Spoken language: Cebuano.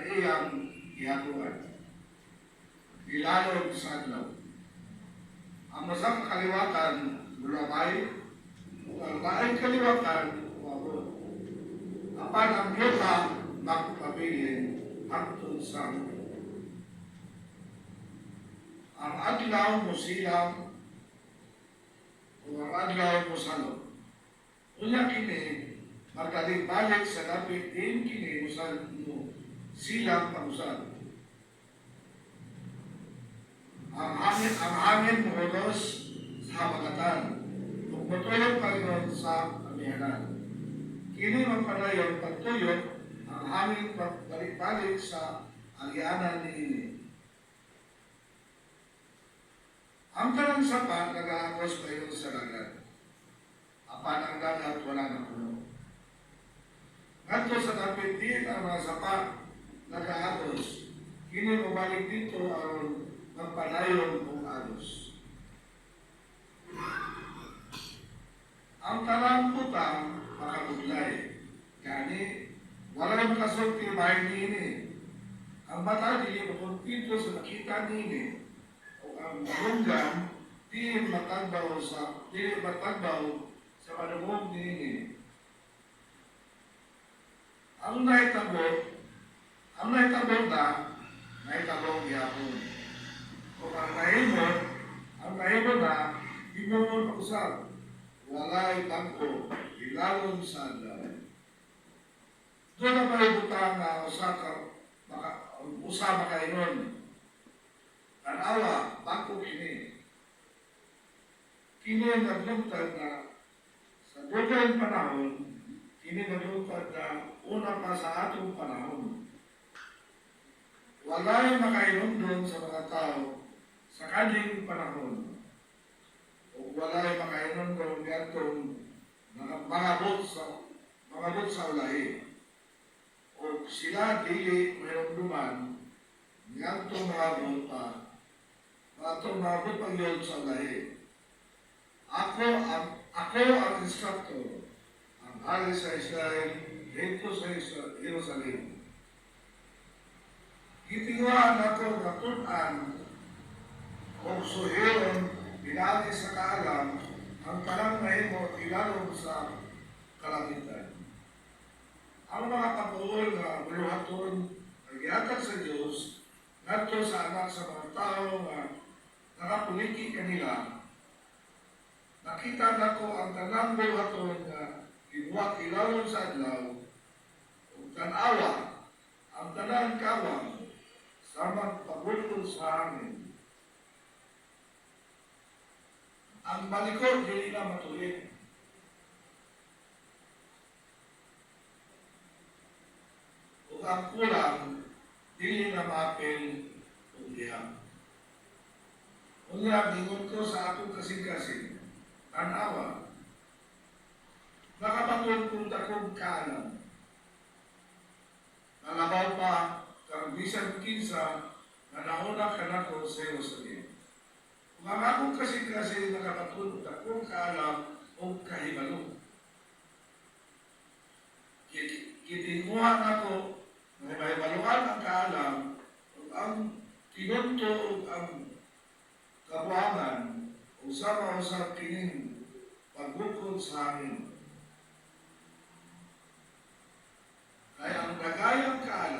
nga iyang gihabuan. Ilalom sa adlaw. Ang usa ka kaliwatan mulabay, ug ang laing kaliwatan moabot. Apan ang yuta magpabilin hangtod sa hangtod. Ang adlaw mosilang ug ang adlaw mosalop. Unya kini magbalik-balik sa dapit diin kini mo silang pag-usab. Ang hangin mohulos sa habagatan ug motuyok paingon sa amihanan. Kini magpadayon pagtuyok ang hangin pagbalik-balik sa agianan niini. Ang tanang sapa nagaagos paingon sa dagat. Apan ang dagat wala napuno. Ngadto sa dapit diin ang mga sapa nagaagos, kini mobalik didto aron magpadayon og agos. Ang tanang butang makabudlay. Gani, walay makasulti bahin niini. Ang mata dili makontento sa nakita niini. O ang madunggan dili matagbaw sa padungog niini. Ang nahitabo na, nahitabo gihapon. Ug ang nahimo na, himuon pa usab. Walay bag-o ilalom sa adlaw. Duna pa'y butang nga usa makaingon, "Tanawa, bag-o kini." Kini naglungtad na sa dugayng panahon, kini naglungtad na una pa sa atong panahon. Walay makahinumdom sa mga tao sa kanhing panahon. O walay makahinumdom niadtong mangabot sa ulahi. O sila dili mahinumduman niadtong mangabot pa gyud sa ulahi. Ako ang instructor, ang hari sa Israel, didto sa Jerusalem. Gitinguhaan nako nga tun-an og suhiron pinaagi sa kaalam ang tanang nahimo ilalom sa kalangitan. Ang mga pag-uol nga buluhaton nga gihatag sa Dios ngadto sa anak sa mga tao nga nakapuliki kanila. Nakita nako ang tanang buluhaton nga gibuhat ilalom sa adlaw, ug tan-awa, ang tanang kawang samang pagbulkol sa hangin. Ang balikod dili na matuwid. Ug ang kulang dili na maapil og diha. Unya giingon ko sa akong kasing-kasing, "Tan-awa, nakabaton kong dakong kaalam. Nalabaw pa kang bisan kinsa nga nauna kanako sa Jerusalem." Ug ang akong kasing-kasing nakabaton og dakong kaalam og kahibalo. Gitinguha nako nga mahibaluan ang kaalam ug ang tinunto ug ang kabuangan ug sama usab kining pagbukod sa hangin. Kay ang dagayang kaalam